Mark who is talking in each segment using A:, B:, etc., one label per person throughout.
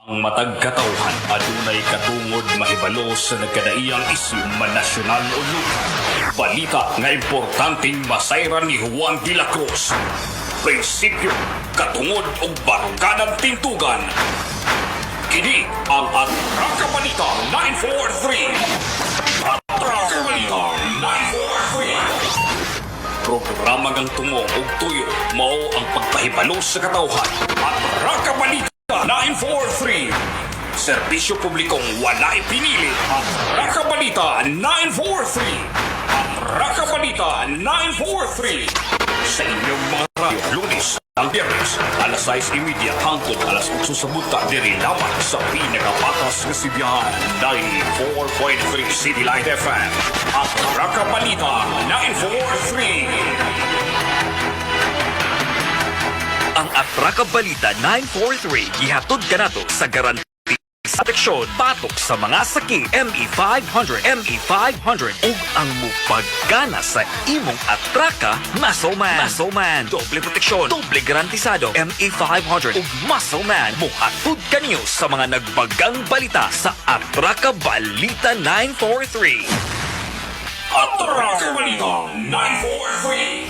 A: Ang matag katawhan adunay katungod mahibalo sa nagkadaiyang isyu, man nasyonal o lokal. Balita nga importanteng masayran ni Juan de la Cruz. Prinsipyo, katungod ug barukadang tintugan. Kini ang Atraka Balita 943. Atraka Balita 943. Programa ngang tungo ug tuyo mao ang pagpahibalo sa katawhan. Atraka Balita 943. Serbisyo publikong walay pinili. Atraka Balita 943. Atraka Balita 943. Sa inyong mga radyo, Lunes hanggang Biyernes, alas 6:30 hangtod alas 8 sa buntag, diri lamang sa pinakapatas nga sibihan, 94.3 City Light FM. Atraka Balita 943.
B: Ang Atraka Balita 943 gihatod kanato sa garanti sa proteksyon batok sa mga sakit ME500, ME500 ug ang mupagana sa imong atraka, Muscle Man. Muscle Man, doble proteksyon, doble garantisado. ME500 ug Muscle Man mohatod kaniyo sa mga nagbagang balita sa Atraka Balita 943.
A: Atraka Balita 943.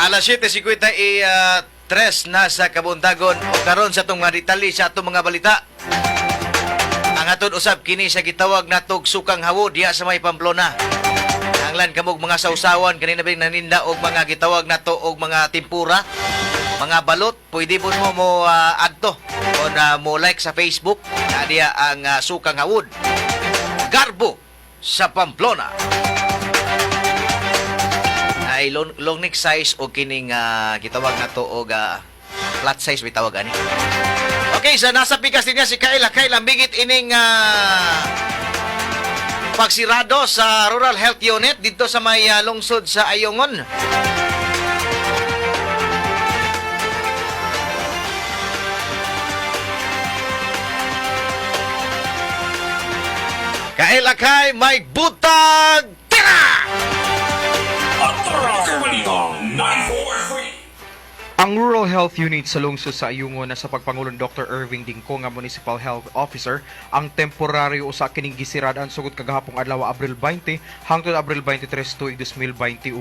C: Alas 7:53 na sa kabuntagon o karon sa atong mga detalye sa atong mga balita. Ang aton usab kini sa gitawag natog sukang hawo diha sa may Pamplona. Anglan kamog mga sausawan kanina ba naninda og mga gitawag nato og mga tempura, mga balot, pwede po mo mo adto o na mo like sa Facebook na diha ang sukang hawod. Garbo sa Pamplona ay long, long neck size o kining gitawag nato og flat size bitawag ani. Okay, sa nasa pikas din niya si Kayla. Kayla, bigit ining pagsirado sa Rural Health Unit dito sa may lungsod sa Ayungon. Kaila kay may butag tira!
A: Atraka Balita 943.
D: Ang Rural Health Unit sa lungsod sa Ayungon na sa pagpangulong Dr. Irving Dingko nga Municipal Health Officer ang temporaryo usa kining gisirad-an sugod kagahapong adlaw, Abril 20, hangtod Abril 23 tuig 2021.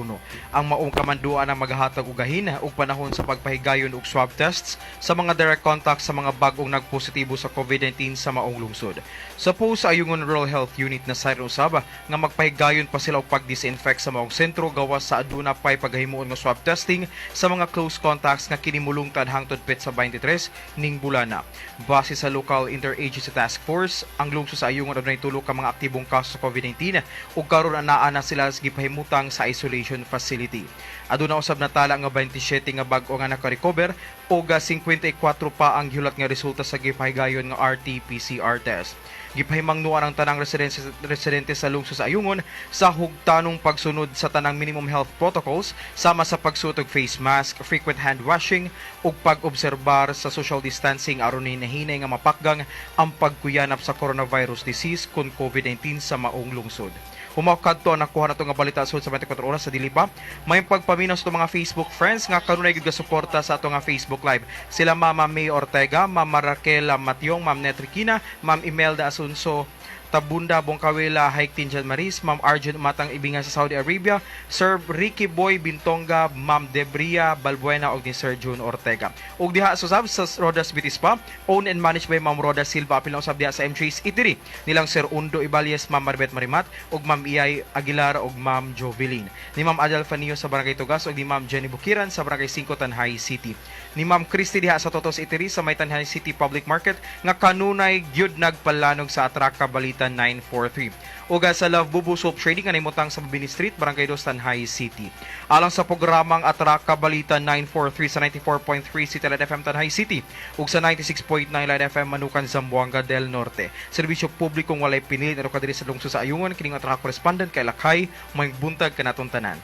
D: Ang maong kamanduan ang maghahatag og gahin ug panahon sa pagpahigayon og swab tests sa mga direct contacts sa mga bag-ong nagpositibo sa COVID-19 sa maong lungsod. Sa post sa Ayungon Rural Health Unit na sayran usab nga magpahigayon pa sila og pag-disinfect sa maong sentro gawas sa aduna pay paghimuon nga swab testing sa mga close contacts nga kini mulungtad hangtod petsa 23 ning bulana. Base sa local interagency task force, ang lungsod sa Ayungon adunay tulo ka mga aktibong kaso sa COVID-19 ug karon anaa na sila sa gipahimutang sa isolation facility. Aduna usab natala nga 27 nga bag-o nga naka-recover ug 54 pa ang gihulat nga resulta sa gipahigayon nga RT-PCR test. Gipahimangnuan ang tanang residente sa lungsod sa Ayungon sa hugtanong pagsunod sa tanang minimum health protocols sama sa pagsuot og face mask, frequent hand washing ug pag-obserbar sa social distancing aron hinahinay nga mapakgang ang pagkuyanap sa coronavirus disease kon COVID-19 sa maong lungsod. Humaw kadto ang nakuha nato nga balita sud sa 24 oras sa dili pa. May pagpaminaw sa atong mga Facebook friends nga kanunay gyud suporta sa ato nga Facebook Live. Sila Mama May Ortega, Mama Raquel Mationg, Ma'am Netrikina, Ma'am Imelda Asunso Tabunda Bongkawela, Haik Tinjan Maris, Ma'am Arjun Matang Ibingan sa Saudi Arabia, Sir Ricky Boy Bintonga, Ma'am Debria Balbuena ug ni Sir June Ortega. Ug diha sa usab sa Rodas Beauty Spa, owned and managed by Ma'am Roda Silva, apil na usab diha sa MJ's Eatery nilang Sir Undo Ibalies, Ma'am Marbet Marimat ug Ma'am Iyay Aguilar ug Ma'am Jovelyn. Ni Ma'am Adel Fanio sa Barangay Tugas ug ni Ma'am Jenny Bukiran sa Barangay 5 Tanjay City. Ni Ma'am Christy diha sa Totos Eatery sa may Tanjay City Public Market nga kanunay gyud nagpalanog sa Atraka Balita 943. Ug sa Love Bubu Soap Trading nga nimutang sa Mabini Street, Barangay Dos, Tanjay City. Alang sa programang Atraka Balita 943 sa 94.3 City Light FM Tanjay City ug sa 96.9 Light FM Manukan, Zamboanga del Norte. Serbisyo publikong walay pinilit aron kadiri sa lungsod sa Ayungon, kining Atraka correspondent kay Lakay, may buntag kanaton tanan.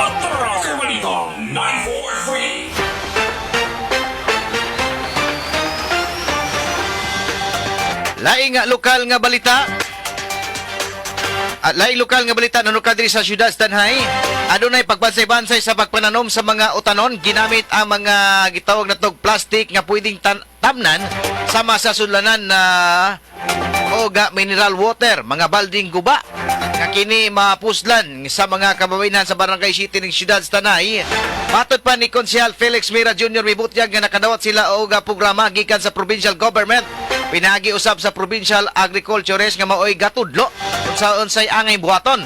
A: Atraka Balita 943.
C: Laing nga lokal nga balita. At laing lokal nga balita nanuka diri sa siyudad sa Tanay. Adunay pagbansay-bansay sa pagpananom sa mga utanon ginamit ang mga gitawag natog plastic nga pwedeng tamnan sama sa sudlanan na o mineral water, mga balding guba nga kini mapuslan sa mga kababayenhan sa Barangay City ng siyudad sa Tanay. Matod pa ni Konsehal Felix Mira Jr. mibutyag nga nakadawat sila og programa gikan sa provincial government. Pinaagi usab sa provincial agriculturist nga maoy gatudlo kung sa unsay angay buhaton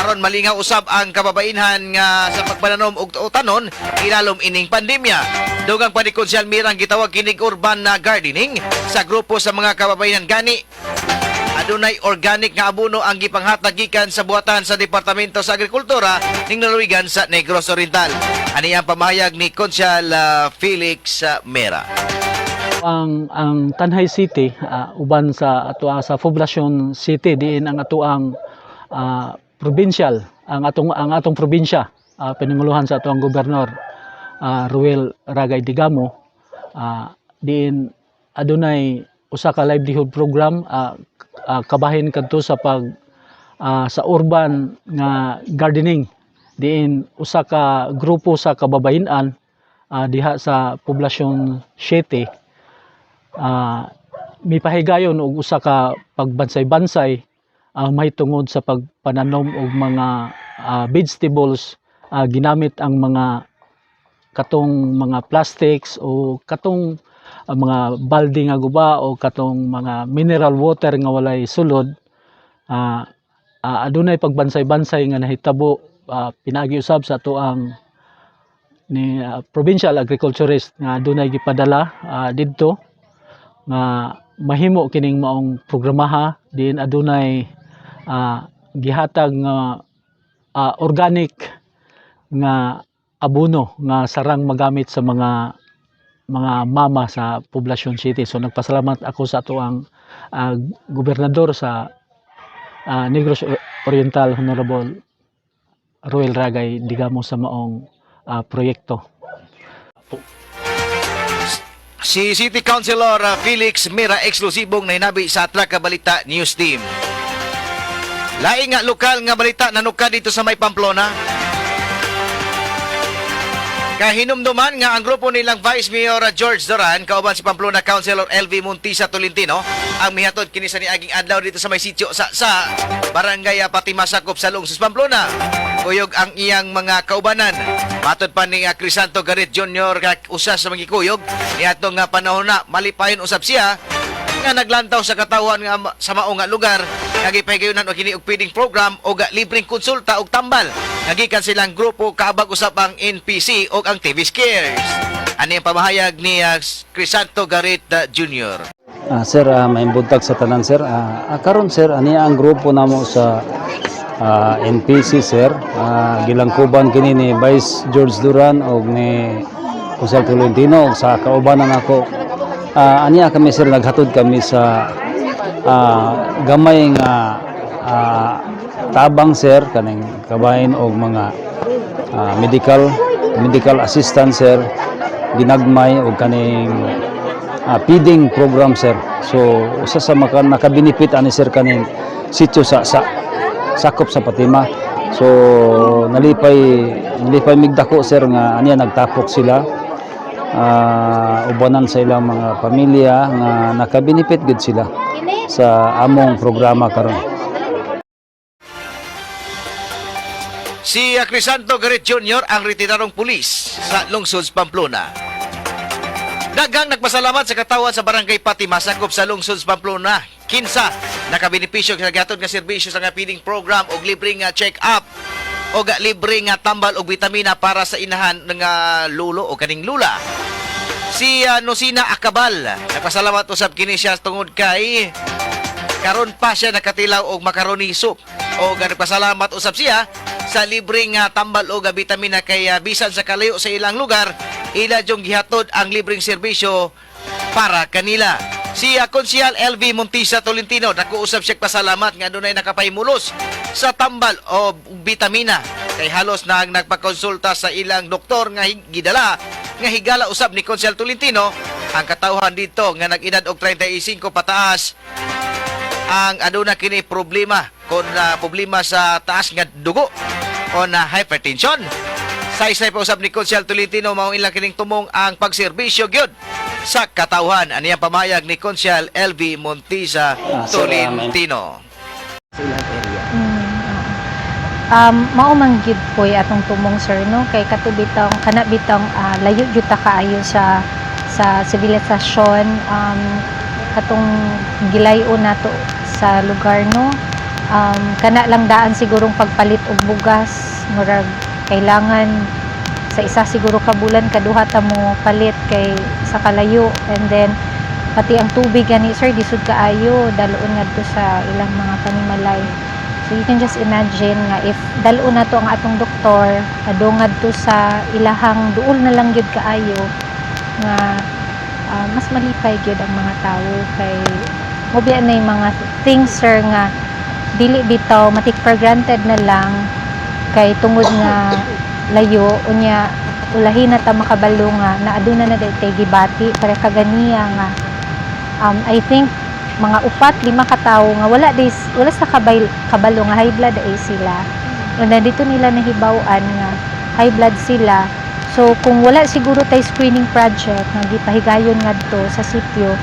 C: aron malingaw usab ang kababayenhan nga sa pagpananom og utanon ilalom ining pandemya. Dugang pa ni Konsehal Mira ang gitawag kinig urban na gardening sa grupo sa mga kababayenhan, gani adunay organic nga abono ang gipanghatag gikan sa buhatan sa Departamento sa Agrikultura ning lalawigan sa Negros Oriental. Ani ang pamahayag ni Konsehal Felix Mera.
E: Ang Tanjay City, uban sa ato sa Poblacion City, diin ang atoang provincial ang atong probinsya, pinanguluhan sa atoang gobernador Ruel Ragay Digamo, diin adunay usa ka livelihood program, kabahin kadto sa pag sa urban nga gardening, diin usa ka grupo sa kababayen-an diha sa Poblacion 7 mipahigayon og usa ka pagbansay-bansay mahitungod sa pagpananom og mga vegetables, ginamit ang mga katong mga plastics o katong mga balde nga guba o katong mga mineral water nga walay sulod. Adunay pagbansay-bansay nga nahitabo, pinaagi usab sa atoang ni provincial agriculturist nga adunay gipadala didto nga mahimo kining maong programaha, diin adunay gihatag nga organic nga abono nga sarang magamit sa mga mama sa Poblacion City. So nagpasalamat ako sa atoang gobernador sa Negros Oriental, Honorable Ruel Ragay Digamo, sa maong proyekto.
C: Si City Councilor Felix Mera, eksklusibong nahinabi sa Atraka Balita News Team. Laing nga lokal nga balita nanuka dito sa may Pamplona. Kahinumduman nga ang grupo nilang Vice Mayor George Duran kauban si Pamplona Councilor LV Montisa Tolentino ang mihatod kini sa niaging adlaw dito sa may sitio sa Barangay Fatima, sakop sa lungsod Pamplona. Kuyog ang iyang mga kaubanan. Matod pa ni Crisanto Garret Jr. nga usa sa mga kuyog niadtong nga panahon na malipayon usab siya nga naglantaw sa katawhan nga sa mao nga lugar nga gipahigayunan og kini og feeding program og libreng konsulta og tambal nga gikan silang grupo kaabag usab ang NPC og ang TV Scares. Ani ang pamahayag ni Crisanto Garret Jr.
F: Sir, maayong buntag sa tanan, sir. Karon sir, ani ang grupo namo sa NPC, sir. Gilangkuban kini ni Vice George Duran og ni Jose Tolentino og sa kaubanan nako. Aniya kami, sir, naghatod kami sa gamay nga tabang, sir, kaning kabahin og mga medical medical assistance, sir, ginagmay og kaning feeding program, sir. So usa sa maka nakabinipit ani, sir, kaning sitio sa sakop sa Fatima. So nalipay nalipay migdako, sir, nga aniya nagtapok sila ubanan sa ilang mga pamilya nga nakabinipit gud sila sa among programa karon.
C: Si Crisanto Garret Jr. ang retiradong pulis sa lungsod Pamplona. Daghang nagpasalamat sa katawan sa Barangay Fatima sakop sa lungsod Pamplona. Kinsa nakabenepisyo sa gihatod nga serbisyo sa nga feeding program og libreng check-up og libre nga tambal og bitamina para sa inahan nga lulo o kaning lula. Si Nusina Akabal, nagpasalamat usab kini siya tungod kay karon pa siya nakatilaw og macaroni soup. O nagpasalamat usab siya sa libreng tambal og bitamina kay bisan sa kalayo sa ilang lugar, ila jung gihatod ang libreng serbisyo para kanila. Si Konsehal LV Montisa Tolentino, dako usab siya pasalamat nga adunay nakapahimulos sa tambal o bitamina kay halos na ang nagpakonsulta sa ilang doktor nga gidala nga higala usab ni Konsehal Tolentino ang katawhan dito nga nag-edad og 35 pataas ang aduna kini problema. Kon na problema sa taas nga dugo o na hypertension. Saysay pa usab ni Konsehal Tolentino, mao ilang kining tumong ang pagserbisyo gyud sa katawhan. Ani ang pamayag ni Konsehal LV Montisa
F: Sir,
C: Tolentino.
G: Oo. Mao man gyud po'y atong tumong, sir, no, kay kato bitong kana bitong layo gyud ta kaayo sa sibilisasyon, katong gilayo nato sa lugar, no, kana lang daan sigurong pagpalit og bugas, murag kailangan sa isa siguro ka bulan kaduha ta mo palit kay sa kalayo. And then pati ang tubig gani, sir, lisod kaayo daloon ngadto sa ilang mga panimalay. So you can just imagine nga if dalo na to ang atong doktor, adungad to sa ilahang duol na lang gyud kaayo nga mas malipay gyud ang mga tawo kay mobiya na yung mga things, sir, nga dili bitaw ma-take for granted na lang kay tungod nga layo. Unya ulahi na ta makabalo nga na aduna na day tay gibati para kaganiya nga I think mga upat lima ka tawo nga wala day wala sa kabay, kabalo nga high blood ay sila. Una dito nila nahibaw-an nga high blood sila. So kung wala siguro tay screening project nga gipahigayon ngadto sa sitio,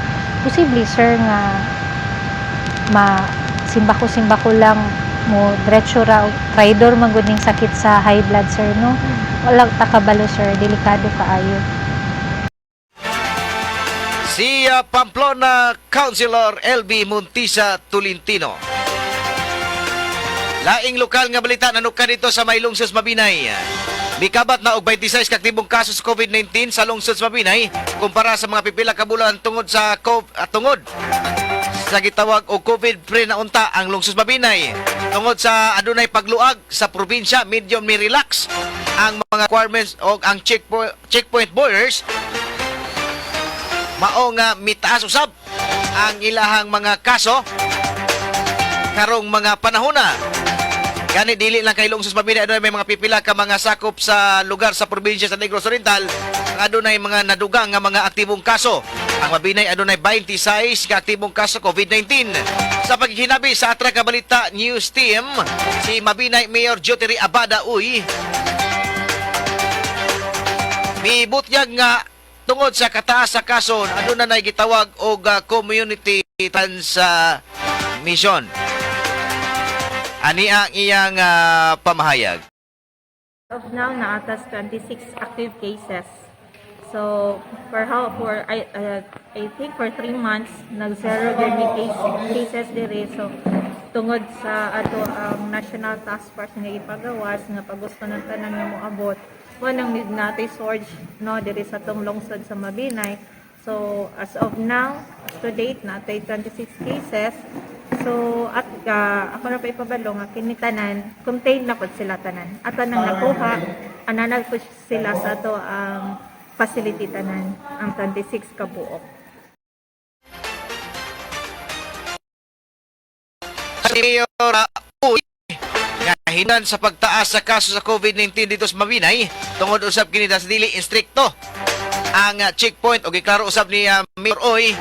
G: posible, sir, nga ma simbako-simbako lang mo diretso ra og traidor man gud ning sakit sa high blood, sir, no. Wala ta kabalo, sir, delikado kaayo.
C: Si Pamplona Councilor LB Montisa Tolentino. Laing lokal nga balita nanuka dito sa may lungsod sa Mabinay. Mikabat na og 26 ka aktibong kaso sa COVID-19 sa lungsod sa Mabinay kumpara sa mga pipila ka bulan tungod sa gitawag og COVID-free na unta ang lungsod sa Mabinay. Tungod sa adunay pagluag sa probinsya, medyo mi relax ang mga requirements o ang checkpoint borders, mao nga mitaas usab ang ilahang mga kaso karong mga panahona. Gani dili lang kay lungsod sa Mabinay, adunay may mga pipila ka mga sakop sa lugar sa probinsya sa Negros Oriental ang adunay mga nadugang nga mga aktibong kaso. Ang Mabinay adunay 26 ka aktibong kaso COVID-19. Sa paghinabi sa Atra Ka Balita News Team, si Mabinay Mayor Jotiri Abada Uy mibutyag nga tungod sa kataas sa kaso aduna nay gitawag og community transmission. Ani ang iyang pamahayag.
H: Of now, naa tas 26 active cases. So, for how for I think for 3 months nag-zero gyud ni cases diri. So, tungod sa ato ang National Task Force nga ipagawas nga pagusto ng tanan nga moabot, mo nang natay surge, no, diri sa atong lungsod sa Mabinay. So, as of now, up to date, natay 26 cases. So, at ako na pa ipabalo nga kini tanan, contained na pod sila tanan. Ato nang nakuha, ananag po sila sa ato ang facility tanan, ang 26 ka buok.
C: Si Mayor Uy nga hinan sa pagtaas sa kaso sa COVID-19 dito sa Mabinay tungod usab kini sa dili istrikto ang checkpoint, o giklaro usab ni Mayor Uy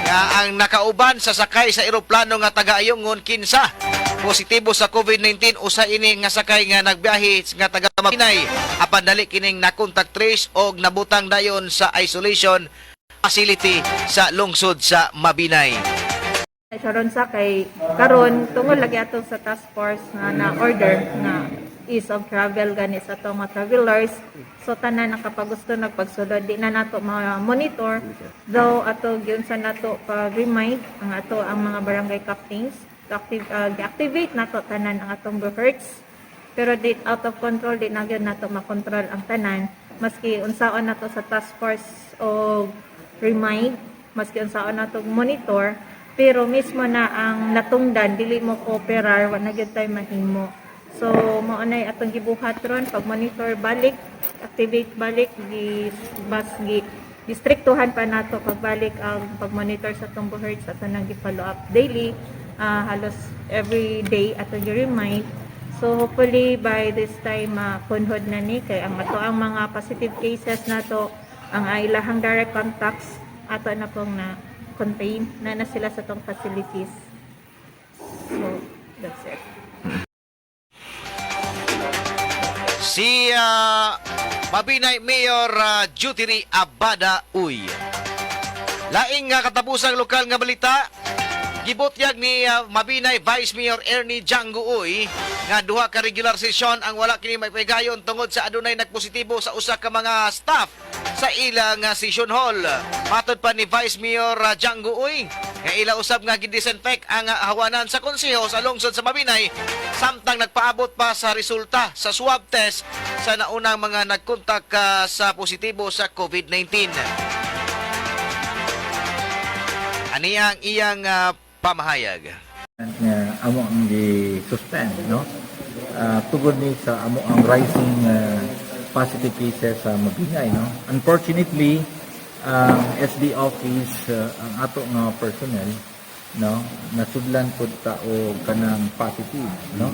C: nga ang nakauban sa sakay sa eroplano nga taga Ayungon kinsa positibo sa COVID-19, usa ini nga sakay nga nagbiyahe nga taga Mabinay, apan dali kining na-contact trace og nabutang dayon sa isolation facility sa lungsod sa Mabinay.
H: Karon sa kay karon tungod lagi ato sa task force nga na order nga ease of travel gani sa atong mga travelers. So tanan nakapagusto nagpagsulod, di na nato ma-monitor, though ato gyud sa nato pag-remind ang ato ang mga barangay captains to active, activate nato tanan ang atong hertz, pero di out of control, di na gyud nato makontrol ang tanan maski unsaon nato sa task force o remind, maski unsaon nato monitor. Pero mismo na ang natungdan dili mo kooperar, wa na gyud tay mahimo. So mao nay atong gibuhat ron, pag monitor balik, activate balik, gi bas gi distriktuhan pa nato pagbalik ang pag-monitor sa atong hertz. Ato nang gi-follow up daily, halos every day ato gi-remind. So hopefully by this time kunhod na ni kay ang ato ang mga positive cases nato, ang ilahang direct contacts ato na pong na contain na na sila sa tong facilities. So That's it.
C: Si Mabinay Mayor Jutiri Abada Uy. Laing nga katapusang lokal nga balita, gibutyag ni Mabinay Vice Mayor Ernie Django Uy nga duha ka regular session ang wala kini maipahigayon tungod sa adunay nagpositibo sa usa ka mga staff sa ilang session hall. Matod pa ni Vice Mayor Django Uy nga ila usab nga gidisinfect ang hawanan sa konseho sa lungsod sa Mabinay samtang nagpaabot pa sa resulta sa swab test sa naunang mga nagkontak sa positibo sa COVID-19. Ani ang iyang pamahayag.
I: Nga amo ang gi-suspend, no, tugod ni sa amo ang rising positive cases sa Mabinay, no. Unfortunately, ang SB office, ang ato nga personnel, no, nasudlan pud ta og kanang positive, no.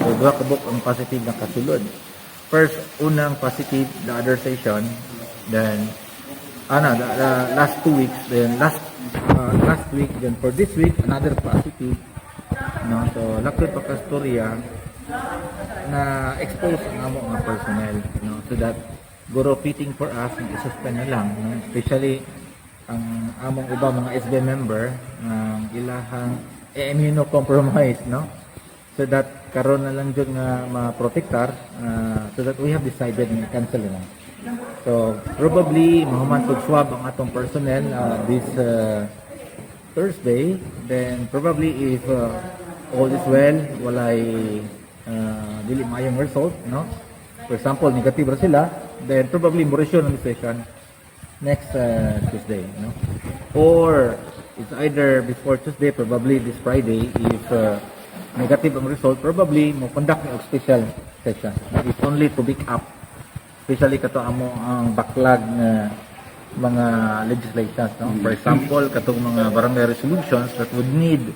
I: So duha ka buok ang positive na kasulod. First, unang positive the other session, then ano, the last 2 weeks, then last week, then for this week another positive, no. So laktod pa kastorya na expose ang amo nga personnel, no, so that guro fitting for us nga i-suspend na lang, no, especially ang among ubang mga SB member ang ilahang immunocompromised, no, so that karon na lang jud nga maprotektar, so that we have decided na cancel na lang. So probably mahuman pag swab ang atong personnel this Thursday, then probably if all is well, walay dili maayong result, no? For example, negative ra sila, then probably mo resume ang session next Tuesday, no? Or it's either before Tuesday, probably this Friday, if negative ang result, probably mo conduct ni og special session. It's only to pick up, especially kato amo ang backlog nga mga legislations, no? For example, katong mga barangay resolutions that would need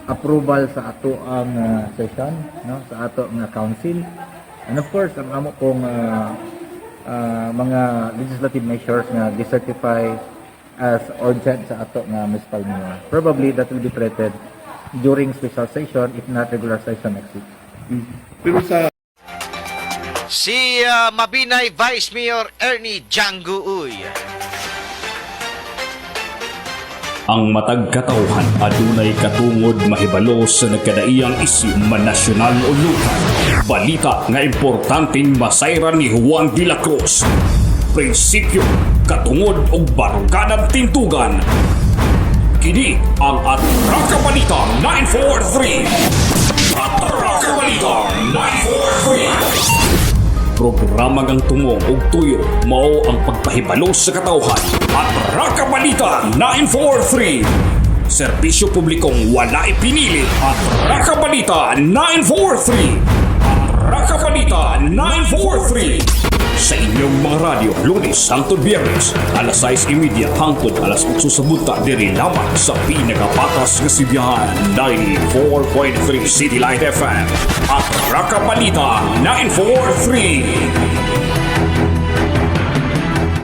I: approval sa ato ang session, no, sa ato nga council, and of course ang amo kong mga legislative measures nga gi-certify as urgent sa ato nga municipal mayor. Probably that will be treated during special session, if not regular session next week.
J: Pero sa
C: Si Mabinay Vice Mayor Ernie Django Uy.
A: Ang matag katawhan adunay katungod mahibalo sa nagkadaiyang isyu, man nasyonal o lokal. Balita nga importanteng masayran ni Juan de la Cruz. Prinsipyo, katungod og baruganan tindugan. Kini ang Atraka Balita 943. Atraka Balita 943. Programa ngang tumong ug tuyo mao ang pagpahibalo sa katawhan. Atraka Balita 943. Serbisyo publikong wala ipinili. Atraka Balita 943. Atraka Balita 943. Sa inyong mga radyo, Lunes hangtod Biyernes, alas 6:30 hangtod alas 8 sa buntag, diri lamang sa pinakapatas nga sibihan, 94.3 City Light FM. Atraka Balita 943.